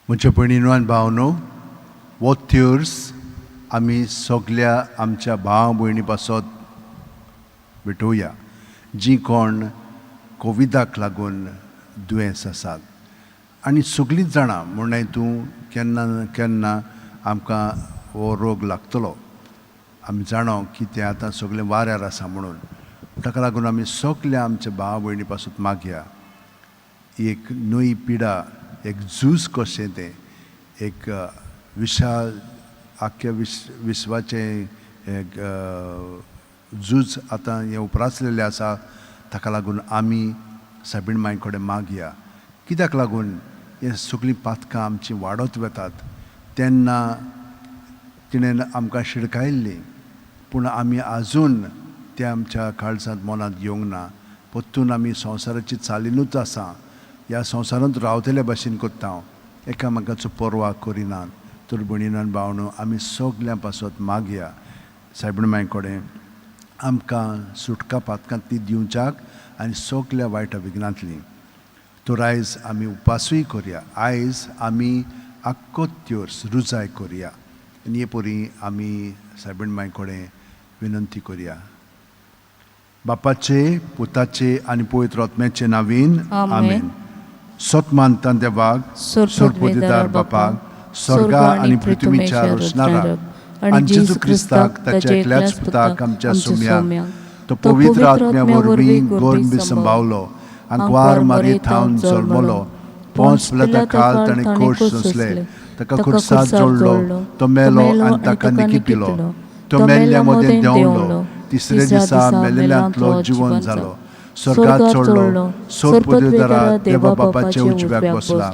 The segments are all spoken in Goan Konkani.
म्हज्या भयणीनो आनी भावनो, हो त्योर्स आमी सगल्या आमच्या भाव भयणी पासत भेटोवया जीं कोण कोविडाक लागून दुयेंस आसात. आनी सगळींच जाणां म्हणून तूं केन्ना ना केन्ना आमकां हो रोग लागतलो. आमी जाणा की तें आतां सगळें वाऱ्यार आसा म्हणून. ताका लागून आमी सगल्या आमच्या भाव भयणी पासत मागया. एक नवी पिडा, एक झूज कशें तें, एक विशाल आख्ख्या विश्वाचें एक झूज आतां हें उप्रासलेलें आसा. ताका लागून आमी सायबीण माई कडेन मागया. कित्याक लागून हें सगळीं पातकां आमचीं वाडत वतात. तेन्ना तिणें आमकां शिडकायल्लीं, पूण आमी आजून तें आमच्या काळजांत मनांत घेवंक ना. परतून आमी संवसाराची चालिनूच आसा. ह्या संवसारांत रावतले भाशेन करता हांव, एकामेकाचो पर्वा करिनात. तर भयणीन भावनो, आमी सगल्यां पासत मागया सायबीण माई कडेन आमकां सुटका पातकांतली दिवच्याक आनी सगल्या वायट विघ्नांतली. तर आयज आमी उपासूय करया. आयज आमी आख्खो त्योर्स रुजाय करया आनी हे परी आमी सायबीण माई कडेन विनंती करया. बापाचे, पुताचे आनी पवित्र आत्म्याचे नावीन आमेन. सत मानता देवाक, सोरपदिदार बापाक, स्वर्गा आनी पृथ्वीच्या रोशनाराक, आनी जेजू क्रिस्ताक ताच्या एकल्याच पुताक आमच्या सोम्याक, तो पवित्र आत्म्या वरवीं गोरबी संभावलो, आंकवार मारी थावन जल्मलो, पोंस पिलाता खाल ताणें खोश सोंसले, ताका खुर्साद जोडलो, तो मेलो आनी ताका निकी पिलो, तो मेल्ल्या मदें देंवलो, तिसरे दिसा मेलेल्यांतलो जिवन जालो, स्वर्गात चडलो, सोरपदेदारा देवा बापाच्या उजव्याक बसला,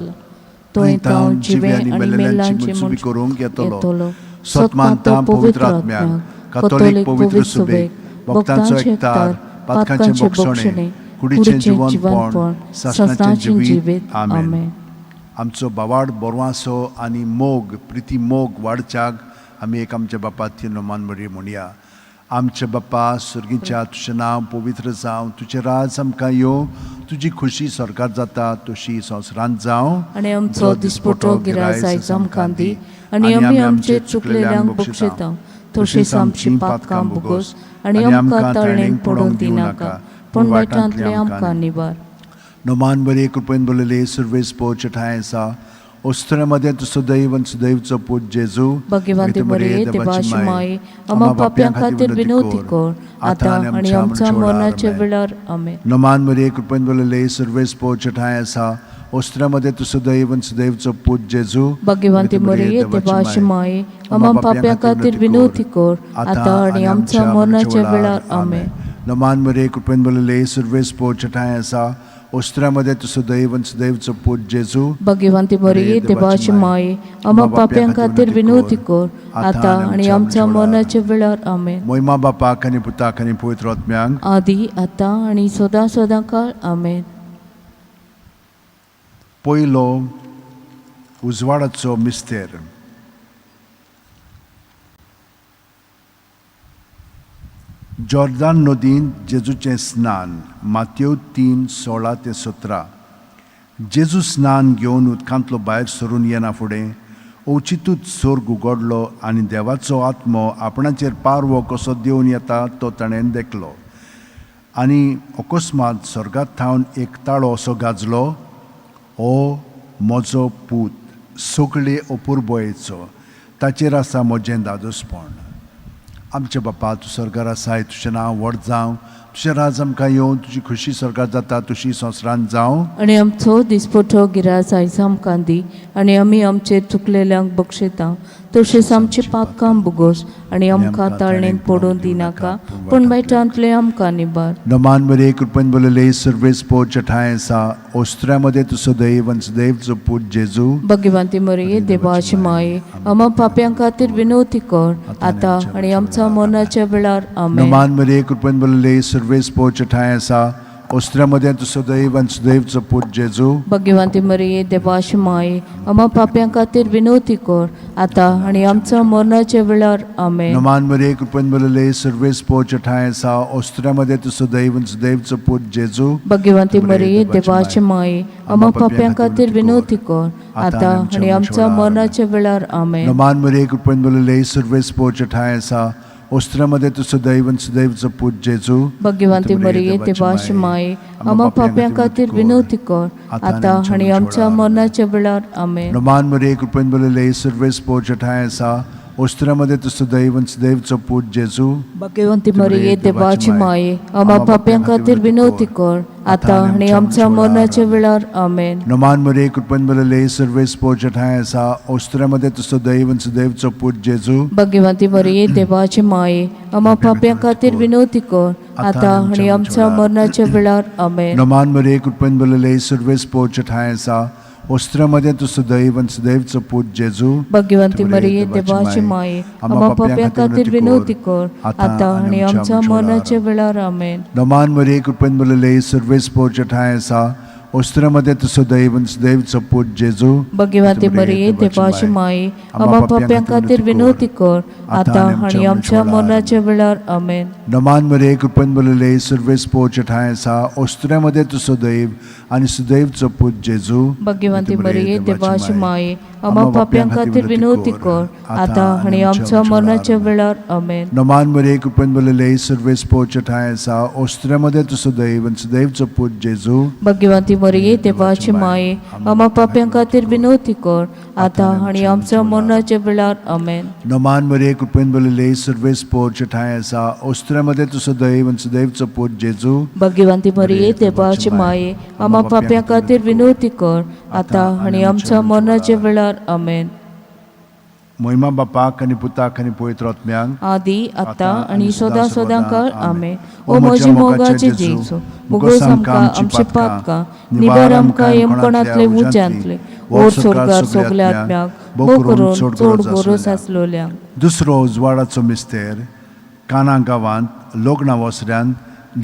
थंय तावन जिवे आनी मेलेल्यांची मुंचुबी करूंक येतलो. सत मानता पवित्र आत्म्याक, कातोलीक पवित्र सुबेक, भक्तांचो एकतार, पातकांचें बक्षणें, कुडीचें जिवनपण, सासणाचें जिवीत. आमेन. आमचो बावाड बरवासो आनी मोग, प्रिती मोग वाडच्याक आमी एक आमच्या बापाची नमान बरी म्हणया. आमच्या बापा स्वर्गीच्या, तुजें नांव पवित्र जावं, तुजें राज आमकां येवं, तुजी खुशी स्वर्गार जाता तशी संवसारांत जावं. आनी आमचो दिसपटो गिरास आयज आमकां दी, आनी आमी आमचे चुकलेल्यांक बक्षिता तशीच आमची पातकां भोगोस, आनी आमकां तळणेक पडूंक दिनाका, पूण वायटांतले आमकां निवार. नमान बरी कृपेन बोलले सुर्वेस पोच ठांय आसा. ओस्तुरे मदें तूं सदैव आनी सदैवचो पूत जेजू, भाग्यवंती मरिये, देवाची माई, आम्हा पाप्यां खातीर विनवती कर, आतां आनी आमच्या मरणाच्या वेळार. आमेन. नमान मरिये कृपेन बोलले सुर्वेस पोच ठांय आसा. ओस्तुरे मदें तूं सदैव आनी सदैवचो पूत जेजू, भाग्यवंती मरिये, देवाची माई, आम्हा पाप्यां खातीर विनवती कर, आतां आनी आमच्या मरणाच्या वेळार. आमेन. नमान मरिये कृपेन बोलले सुर्वेस पोच ठांय आसा. ओस्तुरे मदें तूं सदैव आनी सदैवचो पूत जेजू, भाग्यवंती मरिये, देवाची माई, आम्हा पाप्यां खातीर विनवती कर, आतां आनी आमच्या मरणाच्या वेळार. आमेन. मोहिमा बापाक आनी पुताक आनी पवित्र आत्म्यांक, आदी आतां आनी सदां सदां काळ. आमेन. पयलो उजवाडाचो मिस्तेर. जॉर्दान नदींत जेजूचें स्नान. मातेव 3:16-17. जेजू स्नान घेवन उदकांतलो भायर सरून येना फुडें अवचितूच स्वर्ग उगडलो आनी देवाचो आत्मो आपणाचेर पारवो कसो देंवन येता तो ताणें देखलो. आनी अकस्मात स्वर्गात थावन एक ताळो असो गाजलो, ओ म्हजो पूत सगळे अपुरबोयेचो, ताचेर आसा म्हजें दादोसपण. आमच्या बापा, तूं स्वर्गार आसाय, तुजें नांव व्हड जावं, तुजें राज आमकां येवं, तुजी खुशी स्वर्गार जाता तशी संवसारांत जावं. आनी आमचो दिसपटो गिरास आयज आमकां दी, आनी आमी आमचे चुकलेल्यांक बक्षिता तशेंच आमचे पापकां भोगोस, आनी आमकां ताळणेन पडूंक दिनाका, पूण वायटांतले आमकां निबार. नमान मरिये कृपेन बोलले सर्वेस पोच ठांय आसा. ओस्त्र्या मदें तूं सदैव आनी सदैवचो पूत जेजू, भाग्यवंती मरिये, देवाची माये, आम्हा पाप्यां खातीर विनवती कर, आतां आनी आमच्या मरणाच्या वेळार. आमेन. नमान मरिये कृपेन बोलले सर्वेस पोच ठांय आसा. ओस्त्र्या मदें तूं सदैव आनी सुदैवचो पूत जेजू. भगवंती मरिये देवाची माई, आम्हा पाप्यां खातीर विनवती कर आतां आनी आमच्या मरणाच्या वेळार. आमेन. नमान मरिये, कृपेन भरलेले, सर्वेस पोच्या ठांय आसा. ओस्त्र्या मदें तूं सदैव आनी सुदैवचो पूत जेजू. भगवंती मरिये देवाची माई, आम्हा पाप्यां खातीर विनवती कर आतां आनी आमच्या मरणाच्या वेळार. आमेन. नमान मरिये, कृपेन भरलेले, सर्वेस पोच्या ठांय आसा. ओस्त्र्या मदें तूं सदैव आनी सुदैवचो पूत जेजू. भगवंती मरिये देवाची माई, आम्हा पाप्यां खातीर विनवती कर आतां आनी आमच्या मरणाच्या वेळार. आमेन. नमान मरिये, कृपेन भरलेले, सर्वेस पोच्या ठांय आसा. ओस्त्र्या मदें तूं सदैव आनी सुदैवचो पूत जेजू. भगवंती मरिये देवाची माई, आम्हा पाप्यां खातीर विनवती कर आतां आनी आमच्या मरणाच्या वेळार. आमेन. नमान मरिये, कृपेन भरलेले, सर्वेस पोच्या ठांय आसा. ओस्त्र्या मदें तूं सदैव आनी सुदैवचो पूत जेजू. भगवंती मरिये देवाची माई, आम्हा पाप्यां खातीर विनवती कर आतां आनी आमच्या मरणाच्या वेळार. आमेन. नमान मरिये, कृपेन भरलेले, सर्वेस पोच्या ठांय आसा. ओस्त्र्या मदें तूं सदैव आनी सुदैवचो पूत जेजू. भगवंती मरिये देवाची माई, आम्हा पाप्यां खातीर विनवती कर आतां आनी आमच्या मरणाच्या वेळार. आमेन. नमान मरिये, कृपेन भरलेले, सर्वेस पोच्या ठांय आसा. ओस्त्र्या मदें तूं सदैव आनी सुदैवचो पूत जेजू. भगवंती मरिये देवाची माई, आम्हा पाप्यां खातीर विनवती कर आतां आनी आमच्या मरणाच्या वेळार. आमेन. नमान मरिये, कृपेन भरलेले, सर्वेस पोच्या ठांय आसा. ओस्त्र्या मदें तूं सदैव आनी सुदैवचो पूत जेजू. भगवंती मरिये देवाची माई, आम्हा पाप्यां खातीर विनवती कर आतां आनी आमच्या मरणाच्या वेळार. आमेन. नमान मरिये, कृपेन भरलेले, सर्वेस पोच्या ठांय आसा. ओस्त्र्या मदें तूं सदैव आनी सुदैवचो पूत जेजू. भगवंती मरिये देवाची माई, आम्हा पाप्यां खातीर विनवती कर आतां आनी आमच्या मरणाच्या वेळार. आमेन. नमान मरिये, कृपेन भरलेले, सर्वेस पोच्या ठांय आसा. ओस्त्र्या मदें तूं सदैव आनी सुदैवचो पूत जेजू. भगवंती मरिये देवाची माई, आम्हा पाप्यां खातीर विनवती कर आतां आनी आमच्या मरणाच्या वेळार. आमेन. महिमा बापाक आनी पुताक आनी पवित्र आत्म्याक, आदी आतां आनी सदां सदां काळ. आमेन. ओ म्हजे मोगाचे जेजू, मुगोस आमकां आमचे पातकां निबार, आमकां येमकोणांतले उज्यांतले ओर स्वर्गार सगल्या आत्म्याक, भोव करून चड गोरोस आसलोल्यांक. दुसरो उजवाडाचो मिस्तेर. काना गांवांत लग्ना वसऱ्यांत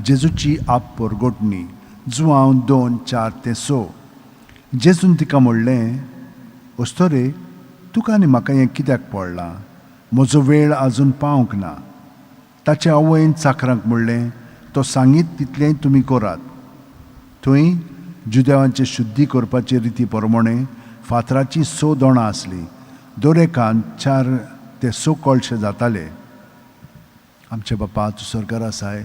जेजूची आप परगटणी. जुआंव 2:4-6. जेजून तिका म्हणलें, अस्तोरे, तुका आनी म्हाका हें कित्याक पडलां? म्हजो वेळ आजून पावंक ना. ताचे आवयन चाकरांक म्हणलें, तो सांगीत तितलेंय तुमी करात. थंय जुदेवांचे शुद्धी करपाचे रिती प्रमाणे फातराचीं 6 दोणां आसलीं. दर एकान 4 ते 6 कळशे जाताले. आमचे बापा, तूं स्वर्गार आसाय,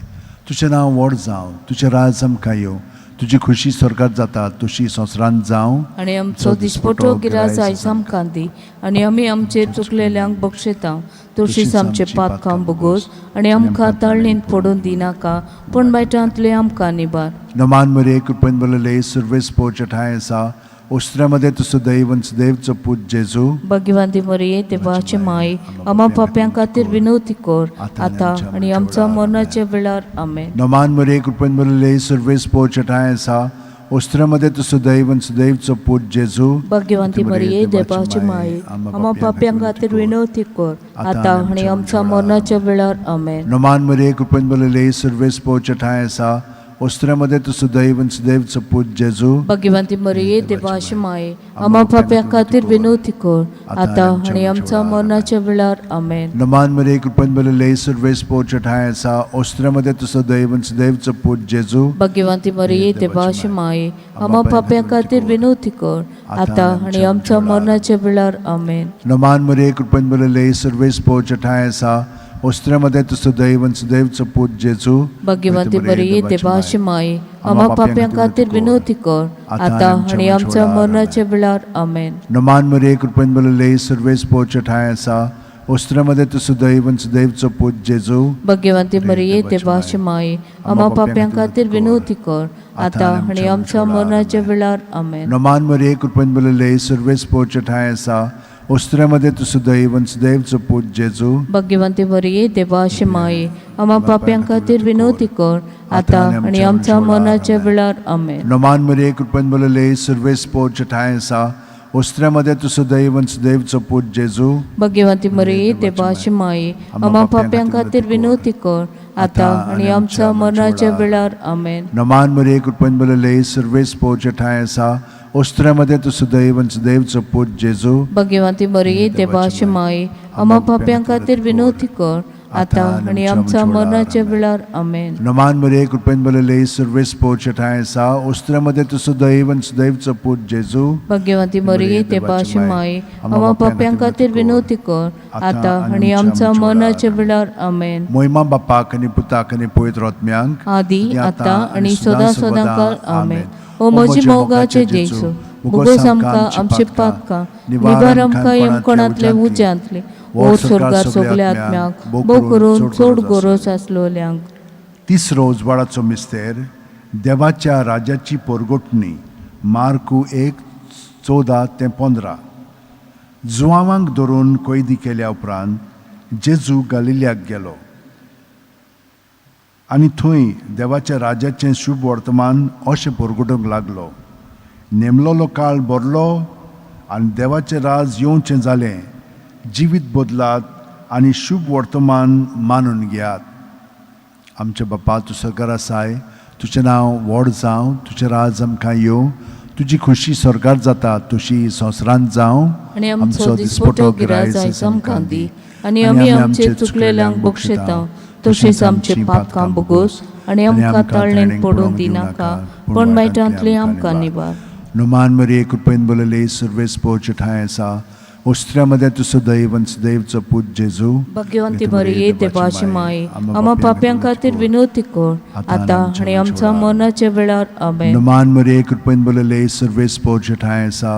तुजें नांव व्हड जावं, तुजें राज आमकां येवं, तुजी खुशी स्वर्गार जाता तशी संवसारांत जावं. आनी आमचो दिसपटो गिरास आयज आमकां दी, आनी आमी आमचे चुकलेल्यांक बक्षयता तशीच आमचे पातकां भोगोस, आनी आमकां ताळणींत पडून दिनाका, पूण वायटांतले आमकां निबार. नमान मरिये, कृपेन भरलेले, सर्वेस पोच्या ठांय आसा. ओस्त्र्या मदें तूं सदैव आनी सुदैवचो पूत जेजू. भगवंती मरिये देवाची माई, आम्हा पाप्यां खातीर विनवती कर आतां आनी आमच्या मरणाच्या वेळार. आमेन. नमान मरिये, कृपेन भरलेले, सर्वेस पोच्या ठांय आसा. ओस्त्र्या मदें तूं सदैव आनी सुदैवचो पूत जेजू. भगवंती मरिये देवाची माई, आम्हा पाप्यां खातीर विनवती कर आतां आनी आमच्या मरणाच्या वेळार. आमेन. नमान मरिये, कृपेन भरलेले, सर्वेस पोच्या ठांय आसा. ओस्त्र्या मदें तूं सदैव आनी सुदैवचो पूत जेजू. भगवंती मरिये देवाची माई, आम्हा पाप्यां खातीर विनवती कर आतां आनी आमच्या मरणाच्या वेळार. आमेन. नमान मरिये, कृपेन भरलेले, सर्वेस पोच्या ठांय आसा. ओस्त्र्या मदें तूं सदैव आनी सुदैवचो पूत जेजू. भगवंती मरिये देवाची माई, आम्हा पाप्यां खातीर विनवती कर आतां आनी आमच्या मरणाच्या वेळार. आमेन. नमान मरिये, कृपेन भरलेले, सर्वेस पोच्या ठांय आसा. ओस्त्र्या मदें तूं सदैव आनी सुदैवचो पूत जेजू. भगवंती मरिये देवाची माई, आम्हा पाप्यां खातीर विनवती कर आतां आनी आमच्या मरणाच्या वेळार. आमेन. नमान मरिये, कृपेन भरलेले, सर्वेस पोच्या ठांय आसा. ओस्त्र्या मदें तूं सदैव आनी सुदैवचो पूत जेजू. भगवंती मरिये देवाची माई, आम्हा पाप्यां खातीर विनवती कर आतां आनी आमच्या मरणाच्या वेळार. आमेन. नमान मरिये, कृपेन भरलेले, सर्वेस पोच्या ठांय आसा. ओस्त्र्या मदें तूं सदैव आनी सुदैवचो पूत जेजू. भगवंती मरिये देवाची माई, आम्हा पाप्यां खातीर विनवती कर आतां आनी आमच्या मरणाच्या वेळार. आमेन. नमान मरिये, कृपेन भरलेले, सर्वेस पोच्या ठांय आसा. ओस्त्र्या मदें तूं सदैव आनी सदैवचो पूत जेजू. भगवंती मरिये देवाची माये, आम्हा पाप्यां खातीर विनवती कर, आतां आनी आमच्या मरणाच्या वेळार. आमेन. नमान मरिये, कृपेन भरलेले, सर्वेस पोवचे ठांय आसा. ओस्त्र्या मदें तूं सदैव आनी सदैवचो पूत जेजू. भगवंती मरिये देवाची माये, आम्हा पाप्यां खातीर विनवती कर, आतां आनी आमच्या मरणाच्या वेळार. आमेन. नमान मरिये, कृपेन भरलेले, सर्वेस पोवचे ठांय आसा. ओस्त्र्या मदें तूं सदैव आनी सदैवचो पूत जेजू. भगवंती मरिये देवाची माये, आम्हा पाप्यां खातीर विनवती कर, आतां आनी आमच्या मरणाच्या वेळार. आमेन. मोहिमा बापाक आनी पुताक आनी पवित्र आत्म्यांक, आदी, आतां आनी सदां सदां काळ. आमेन. ओ म्हजी मोगाचे जेजू, मुगोस आमकां आमचे पातकां निवार, आमकां यमकोणांतले उज्यांतले, ओ स्वर्गार सगल्या आत्म्याक, भोव करून चड गरज आसलोल्यांक. तिसरो उजवाडाचो मिस्तेर, देवाच्या राज्याची पोरगोटणी, मार्कू 1:14 ते 15. जुवांवांक धरून कैदी केल्या उपरांत जेजू गालिल्याक गेलो आनी थंय देवाच्या राज्याचें शुभ वर्तमान अशें परगटूंक लागलो. नेमलोलो काळ भरलो आनी देवाचें राज येवचें जालें. जिवीत बदलात आनी शुभ वर्तमान मानून घेयात. आमचे बापा, तूं सरकार आसाय, तुजें नांव व्हड जावं, तुजें राज आमकां येवं, तुजी खुशी स्वर्गार जाता तशी संवसारांत जावं. आनी आमचो दिसपटो गिराय जायच आमकां दी, आनी आमी आमचे चुकलेल्यांक बक्षयता तशेंच आमचे पापकां भोगोस, आनी आमकां ताळणेक पडूंक दिनाका, पूण वायटांतले आमकां निवार. नुमान मरिये, कृपेन बोलले, सर्वेस पोवचे ठांय आसा. ओस्त्र्या मदें तूं सदैव आनी सदैवचो पूत जेजू. भाग्यवंती मरिये देवाची माये, आम्हा पाप्यां खातीर विनवती कर, आतां आनी आमच्या मरणाच्या वेळार. आमेन. नुमान मरिये, कृपेन बोलले, सर्वेस पोवचे ठांय आसा.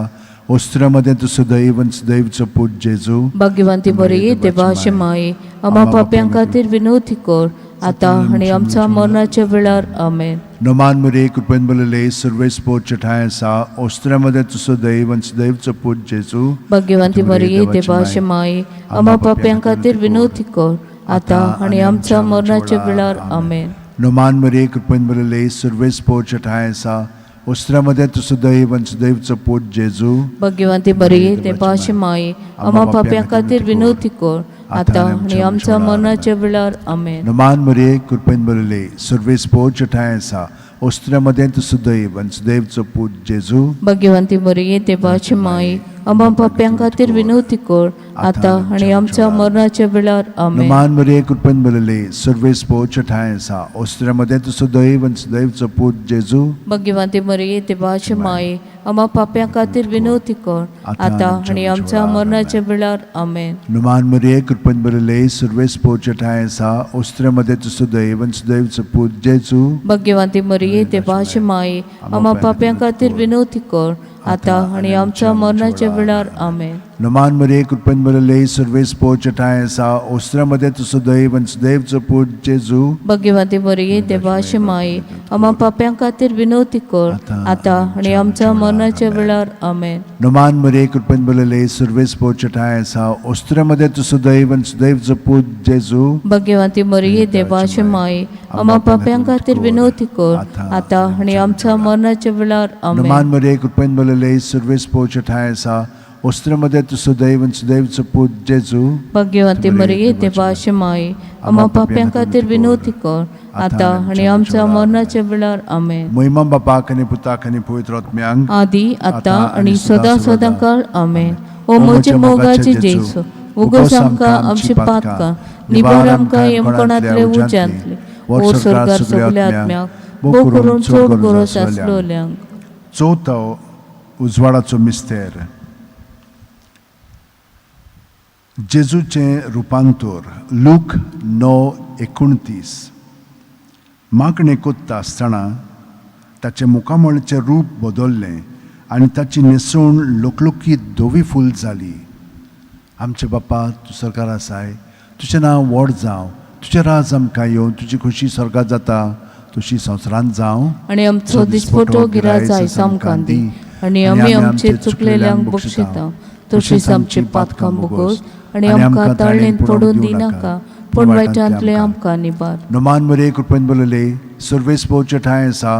ओस्त्र्या मदें तूं सदैव आनी सदैवचो पूत जेजू. भाग्यवंती मरिये देवाची माये, आम्हा पाप्यां खातीर विनवती कर, आतां आनी आमच्या मरणाच्या वेळार. आमेन. नमान मरिये, कृपेन बोलले, सर्वेस पोवचे ठांय आसा. ओस्त्र्या मदें तूं सदैव आनी सदैवचो पूत जेजू. भाग्यवंती मरिये देवाची माये, आम्हा पाप्यां खातीर विनवती कर, आतां आनी आमच्या मरणाच्या वेळार. आमेन. नमान मरिये, कृपेन भरलेले, सर्वेस पोवचे ठांय आसा. ओस्त्र्या मदें तूं सदैव आनी सदैवचो पूत जेजू. भाग्यवंती मरिये देवाची माये, आम्हा पाप्यां खातीर विनवती कर, आतां आनी आमच्या मरणाच्या वेळार. आमेन. नमान मरिये, कृपेन भरलेले, सर्वेस पोवचे ठांय आसा. ओस्त्र्या मदें तूं सदैव आनी सदैवचो पूत जेजू. भाग्यवंती मरिये देवाची माये, आम्हा पाप्यां खातीर विनवती कर, आतां आनी आमच्या मरणाच्या वेळार. आमेन. नमान मरिये, कृपेन भरलेले, सर्वेस पोवचे ठांय आसा. ओस्त्र्या मदें तूं सदैव आनी सदैवचो पूत जेजू. भाग्यवंती मरिये देवाची माये, आम्हा पाप्यां खातीर विनवती कर, आतां आनी आमच्या मरणाच्या वेळार. आमेन. नुमान मरिये, कृपेन भरलेले, सर्वेस पोवचे ठांय आसा. ओस्त्र्या मदें तूं सदैव आनी सदैवचो पूत जेजू. भाग्यवंती मरिये देवाची माये, आम्हा पाप्यां खातीर विनवती कर, आतां आनी आमच्या मरणाच्या वेळार. आमेन. नुमान मरिये, कृपेन भरलेले, सर्वेस पोवचे ठांय आसा. ओस्त्र्या मदें तूं सदैव आनी सदैवचो पूत जेजू. भाग्यवंती मरिये देवाची माये, आम्हा पाप्यां खातीर विनवती कर, आतां आनी आमच्या मरणाच्या वेळार. आमेन. नुमान मरिये, कृपेन भरलेले, सर्वेस पोवचे ठांय आसा. ओस्त्र्या मदें तूं सदैव आनी सदैवचो पूत जेजू. भाग्यवंती मरिये देवाची माये, आम्हा पाप्यां खातीर विनवती कर, आतां आनी आमच्या मरणाच्या वेळार. आमेन. नुमान मरिये, कृपेन भरलेले, सर्वेस पोवचे ठांय आसा. ओस्त्र्या मदें तूं सदैव आनी सदैवचो पूत जेजू. भाग्यवंती मरिये देवाची माये, आम्हा पाप्यां खातीर विनवती कर, आतां आनी आमच्या मरणाच्या वेळार. आमेन. महिमा बापाक आनी पुताक आनी पवित्र आत्म्यांक, आदी, आतां आनी सदां सदां काळ. आमेन. ओ म्हजे मोगाचे जेजू, उगोस आमकां आमची पातकां निवार, आमकां यमकोणांतले उज्यांतले, ओ स्वर्गार सगल्या आत्म्याक, भोव करून चड गरज आसलोल्यांक. चवथो उजवाडाचो मिस्तेर, जेजूचें रुपांतर, लूक 9:29. मागणें कोत्ता आसतना ताचें मुखामळचें रूप बदल्लें आनी ताची न्हेसवण लोकलोकीत धवी फूल जाली. आमचे बापा, तूं सरकार आसाय, तुजें नांव व्हड जावं, तुजें राज आमकां येवं, तुजी खुशी स्वर्गात जाता तशी संवसारांत जावं. आनी आमचो दिसपटो गिराय जायच आमकां दी, आनी आमी आमचे चुकलेल्यांक बक्षिता तशीच आमची पातकां भोगोस, आनी आमकां ताळणेंत पडून दिनाका, पूण वायटांतले आमकां निबार. नमान मरिये, कृपेन भरलेले, सर्वेस पोवचे ठांय आसा.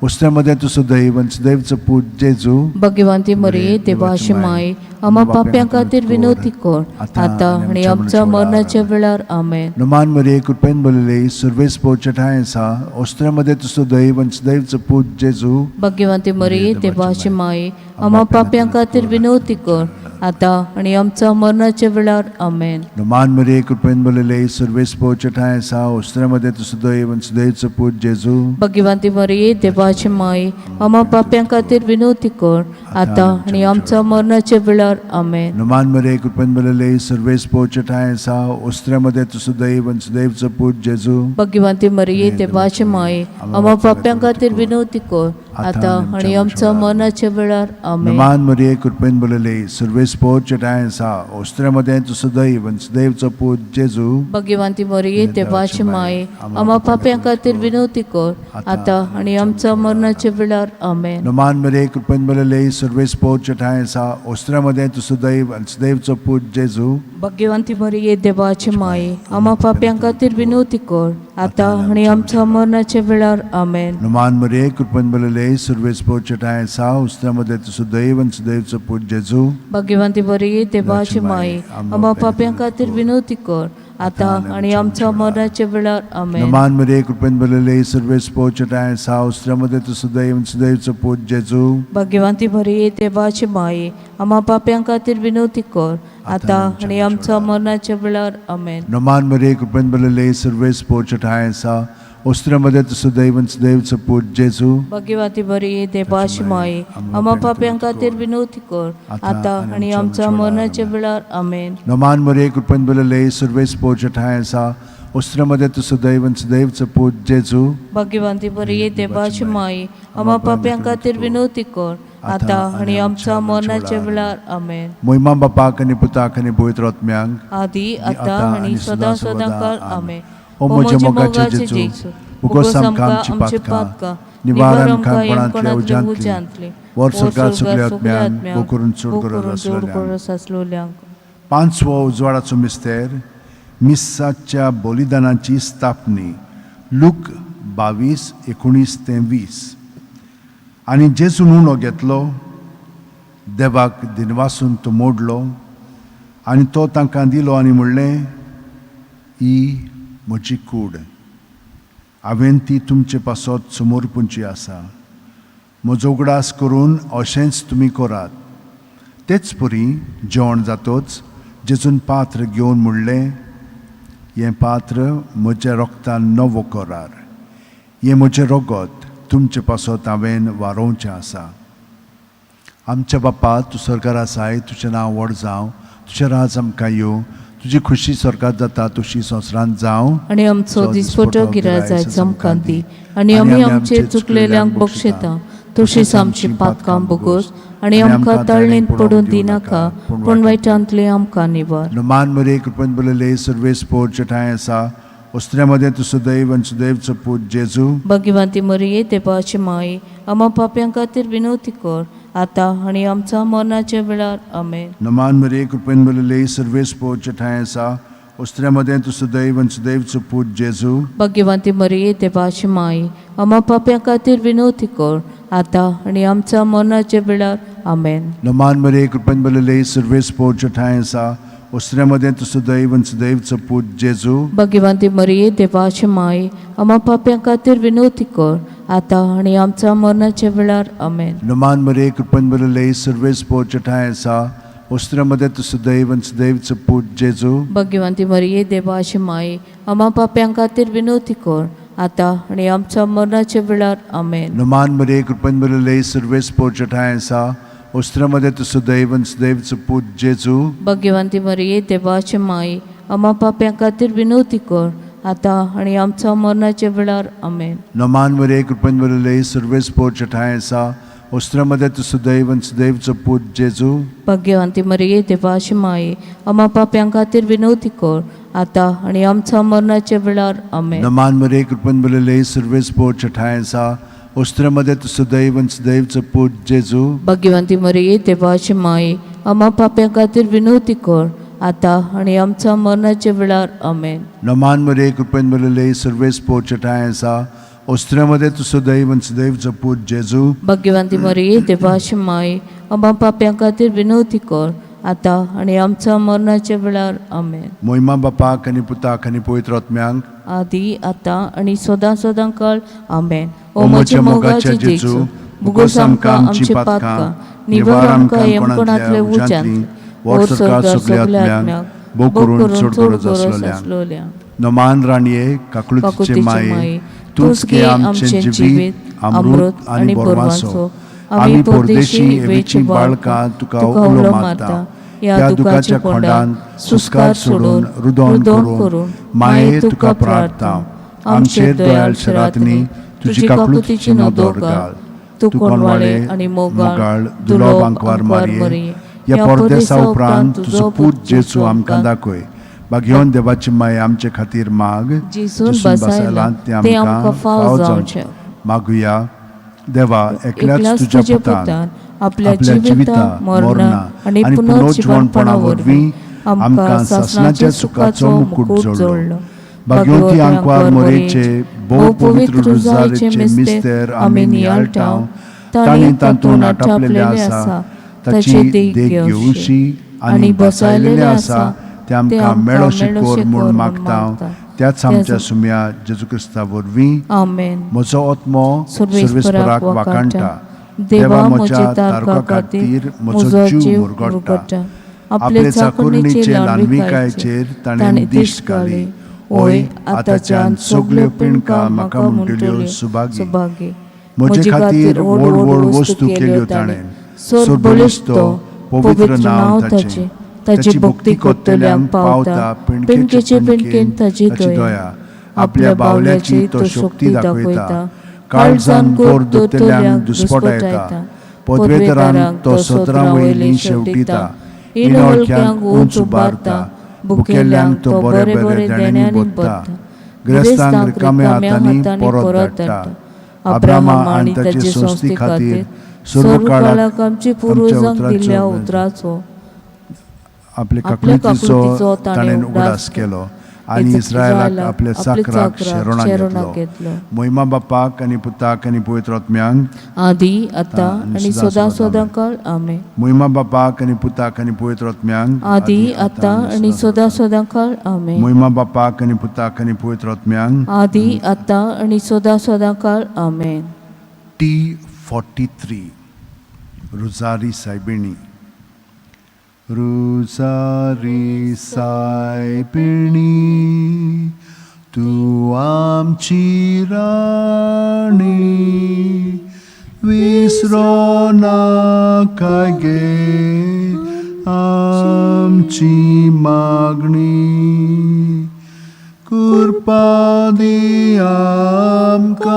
उस्त्या तूं सदैव आनी सदैवचो पूत जेजू. भगवंती मरिये देवाची माय, आम्हा पाप्यां खातीर विनवती कर, आतां आनी आमच्या मरणाच्या वेळार. आमेन. नमान मरिये, कृपेन भरलेली, सुर्वेस पोवचे ठांय आसा. ओस्त्र्यामध्ये तूं सदैव आनी सदैवचो पूत जेजू. भगवंती मरिये देवाची माय, आम्हा पाप्यां खातीर विनवती कर, आतां आनी आमच्या मरणाच्या वेळार. आमेन. नमान मरिये, कृपेन भरलेली, सुर्वेस पोवचे ठांय आसा. ओस्त्र्यामध्ये तूं सदैव आनी सदैवचो पूत जेजू. भगवंती मरिये देवाची माय, आम्हा पाप्यां खातीर विनवती कर, आतां आनी आमच्या मरणाच्या वेळार. आमेन. नमान मरिये, कृपेन भरलेली, सुर्वेस पोवचे ठांय आसा. ओस्त्र्यामध्ये तूं सदैव आनी सदैवचो पूत जेजू. भगवंती मरिये देवाची माय, आम्हा पाप्यां खातीर विनवती कर, आतां आनी आमच्या मरणाच्या वेळार. आमेन. नमान मरिये, कृपेन भरलेली, सुर्वेस पोवचे ठांय आसा. ओस्त्र्यामध्ये तूं सदैव आनी सदैवचो पूत जेजू. भगवंती मरिये देवाची माय, आम्हा पाप्यां खातीर विनवती कर, आतां आनी आमच्या मरणाच्या वेळार. आमेन. नमान मरिये, कृपेन भरलेली, सुर्वेस पोवचे ठांय आसा. ओस्त्र्यामध्ये तूं सदैव आनी सदैवचो पूत जेजू. भगवंती मरिये देवाची माय, आम्हा पाप्यां खातीर विनवती कर, आतां आनी आमच्या मरणाच्या वेळार. आमेन. नमान मरिये, कृपेन भरलेली, सुर्वेस पोवचे ठांय आसा. ओस्त्र्यामध्ये तूं सदैव आनी सदैवचो पूत जेजू. भगवंती मरिये देवाची माय, आम्हा पाप्यां खातीर विनवती कर, आतां आनी आमच्या मरणाच्या वेळार. आमेन. नमान मरिये, कृपेन भरलेली, सुर्वेस पोवचे ठांय आसा. ओस्त्र्यामध्ये तूं सदैव आनी सदैवचो पूत जेजू. भगवंती मरिये देवाची माय, आम्हा पाप्यां खातीर विनवती कर, आतां आनी आमच्या मरणाच्या वेळार. आमेन. नमान मरिये, कृपेन भरलेली, सुर्वेस पोवचे ठांय आसा. ओस्त्र्यामध्ये तूं सदैव आनी सदैवचो पूत जेजू. भगवंती मरिये देवाची माय, आम्हा पाप्यां खातीर विनवती कर, आतां आनी आमच्या मरणाच्या वेळार. आमेन. नमान मरिये, कृपेन भरलेली, सुर्वेस पोवचे ठांय आसा. ओस्त्र्यामध्ये तूं सदैव आनी सदैवचो पूत जेजू. भगवंती मरिये देवाची माय, आम्हा पाप्यां खातीर विनवती कर, आतां आनी आमच्या मरणाच्या वेळार. आमेन. मोहिमा बापाक आनी पुताक आनी पवित्र आत्म्यांक, आदी, आतां आनी सदां सदां काळ. आमेन. ओ म्हज्या मोगाचे जेजू, उगोस आमकां आमची पातकां, निवार आमकां कोणांतल्या उज्यांतली, वर स्वर्गात सगल्या आत्म्यांक, भोव करून चड गरज आसलेल्यांक. आसलोल्यांक. पांचवो उजवाडाचो मिस्तेर, मिस्साच्या बलिदानाची स्थापनी. लूक 22:19 ते 20. आनी जेजून उणो घेतलो, देवाक दिनवासून तो मोडलो आनी तो तांकां दिलो आनी म्हणलें, ही म्हजी कूड, हांवें ती तुमचे पासत समर्पूंची आसा. म्हजो उगडास करून अशेंच तुमी करात. तेच परी जेवण जातोच जेजून पात्र घेवन म्हणलें, हें पात्र म्हज्या रोगतान नवो करार, हें म्हजें रगत तुमचे पासत हांवें वारोवचें आसा. आमच्या बापा, तूं सरकार आसाय, तुजें नांव व्हड जावं, तुजें राज आमकां येवं, तुजी खुशी सरकार जाता तशी संवसारांत जावं. आनी आमचो दिसपटो गिराय आमकां दी, आनी आमी आमचे चुकलेल्यांक बक्षिता, तशीच आमची पातकां बोगोस, आनी आमकां तळणींत पडून दिनाका, पूण वायटांतली आमकां निवार. मान मरे कृपेन भरलेले, सर्वेस पोरचे ठांय आसा. ओस्त्र्यामध्ये तूं सदैव आनी सदैवचो पूत जेजू. भगवंती मरिये देवाची माई, आम्हा पाप्यां खातीर विनवती कर, आतां आनी आमच्या मरणाच्या वेळार. आमेन. नमान मरिये, कृपेन भरलेले, सर्वेस पोरचे ठांय आसा. ओस्त्र्यामध्ये तूं सदैव आनी सदैवचो पूत जेजू. भगवंती मरिये देवाची माई, आम्हा पाप्यां खातीर विनवती कर, आतां आनी आमच्या मरणाच्या वेळार. आमेन. नमान मरिये, कृपेन भरलेले, सर्वेस पोरचे ठांय आसा. ओस्त्र्यामध्ये तूं सदैव आनी सदैवचो पूत जेजू. भगवंती मरिये देवाची माई, आम्हा पाप्यां खातीर विनवती कर, आतां आनी आमच्या मरणाच्या वेळार. आमेन. नमान मरिये, कृपेन भरलेले, सर्वेस पोरचे ठांय आसा. ओस्त्र्यामध्ये तूं सदैव आनी सदैवचो पूत जेजू. भगवंती मरिये देवाची माई, आम्हा पाप्यां खातीर विनवती कर, आतां आनी आमच्या मरणाच्या वेळार. आमेन. नमान मरिये, कृपेन भरलेले, सर्वेस पोरचे ठांय आसा. ओस्त्र्यामध्ये तूं सदैव आनी सदैवचो पूत जेजू. भगवंती मरिये देवाची माई, आम्हा पाप्यां खातीर विनवती कर, आतां आनी आमच्या मरणाच्या वेळार. आमेन. नमान मरिये, कृपेन भरलेले, सर्वेस पोरचे ठांय आसा. ओस्त्र्यामध्ये तूं सदैव आनी सदैवचो पूत जेजू. भगवंती मरिये देवाची माई, आम्हा पाप्यां खातीर विनवती कर, आतां आनी आमच्या मरणाच्या वेळार. आमेन. नमान मरिये, कृपेन भरलेले, सर्वेस पोरचे ठांय आसा. ओस्त्र्यामध्ये तूं सदैव आनी सदैवचो पूत जेजू. भगवंती मरिये देवाची माई, आम्हा पाप्यां खातीर विनवती कर, आतां आनी आमच्या मरणाच्या वेळार. आमेन. नमान मरिये, कृपेन भरलेले, सर्वेस पोरचे ठांय आसा. ओस्त्र्या मदें तूं सदैव आनी सदैव जपूत जेजू. भाग्यवंती मरिये, देवाची माय, आमकां पाप्यां खातीर विनवती कर, आतां आनी आमच्या मरणाच्या वेळार. आमेन. मोहिमा बापाक आनी पुताक आनी पवित्र आत्म्यांक, आदी आतां आनी सदां सदां काळ. आमेन. ओ म्हज्या मोगाच्या जेजू, मुगोस आमकां आमची पातकां, निवार आमकां यमकोणांतले उज्यांतली, व्हर स्वर्गार सगल्या आत्म्यांक, भोव करून चड गरज आसलोल्यांक. नमान राणये, काकळुतीचे माये, तूंच गे आमचें जिवीत, अमृत आनी बोरवासो. आमी परदेशी एवेची बाळकां तुका उलो मारता. ह्या दुखाच्या खोंडान सुस्कार सोडून रुदोन करून माये तुका प्रार्थता. आमचेर दयाळ शरातनी तुजी काकळुतीची नदर घाल. तूं कोणवाळे आनी मोगाळ दुलोब आंकवार मारये, ह्या परदेसा उपरांत तुजो पूत जेजू आमकां दाखय. भाग्यवन देवाची माय, आमचे खातीर माग. जेजून बसायलां तें आमकां फाव जावचें. मागुया. देवा, एकल्याच तुज्या पुतान आपल्या जिविता, मरणा आनी पुनर्जिवणपणा वरवीं आमकां सासणाच्या सुखाचो मुकूट जोडलो. भाग्यवती आंकवार मोरेचे भोव पवित्र रुजारीचे मिस्तेर आमी नियाळटा, तांणी तातूंत आटापलेलें आसा ताची देख घेवची आनी बसायलेलें आसा तें आमकां मेळोशें कर म्हूण मागता, त्याच आमच्या सुम्या जेजू क्रिस्ता वरवीं. आमेन. म्हजो आत्मो सर्वेस्पराक वाखाणटा. देवा म्हज्या तारका खातीर म्हजो जीव मुरगट्टा. आपले चाकुरणीचे ल्हानविकायेचेर ताणें दिश्ट घाली. ओय, आतांच्यान सगल्यो पिणकां म्हाका म्हणटल्यो सुभागी. म्हजे खातीर व्हड व्हड वस्तू केल्यो ताणें. सर्वबळिश्ट पवित्र नांव ताचें. ताची भक्ती करतल्यांक पावता पिणकेचे पिणकेन ताची दया. आपल्या बावल्याची तो शक्ती दाखयता. काळजान गोर दोतल्यांक दुस्पटायता. पदवेतरांक तो सत्रां वयली शेवटिता. इणोळक्यांक उंच उबारता. भुकेल्ल्यांक तो बरे बरे देण्यांनी भरता. ग्रेस्तांक रिकाम्या हातांनी परत धाडटा. अब्रामा आनी ताचे संस्थी खातीर सर्व काळाक आमच्या पुर्वजांक दिल्ल्या उतराचो आपले काकळुतीचो ताणें उगडास केलो आनी इस्रायलाक आपल्या चाकराक शेरोणाक घेतलो. मोहिमा बापाक आनी पुताक आनी पवित्र आत्म्यांक, आदी आतां आनी सदां सदां काळ. आमेन. मोहिमा बापाक आनी पुताक आनी पवित्र आत्म्यांक, आदी आतां आनी सदां सदां काळ. आमेन. मोहिमा बापाक आनी पुताक आनी पवित्र आत्म्यांक, आदी आतां आनी सदां सदां काळ. आमेन. T43 Rosary सायबिणी. रुजारी सायबिणी, तूं आमची राणी, विसरो नाका गे आमची मागणी. कृपा दी आमकां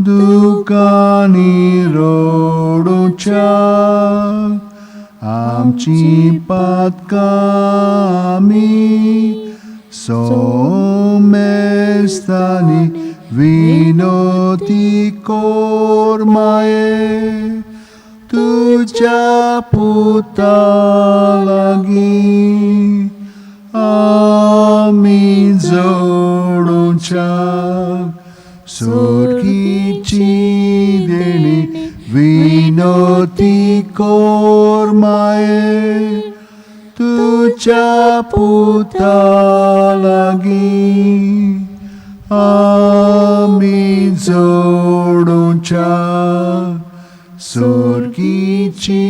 दुकानी रडुच्या, आमची पातकां आमी सोमेस्तानी विनोती कोर माये, तुज्या पुता लागीं आमी जोडुच्या सोर्गीची देणी विनोती कोर माये, तुज्या पुता लागीं आमी जोडुच्या सोर्गीची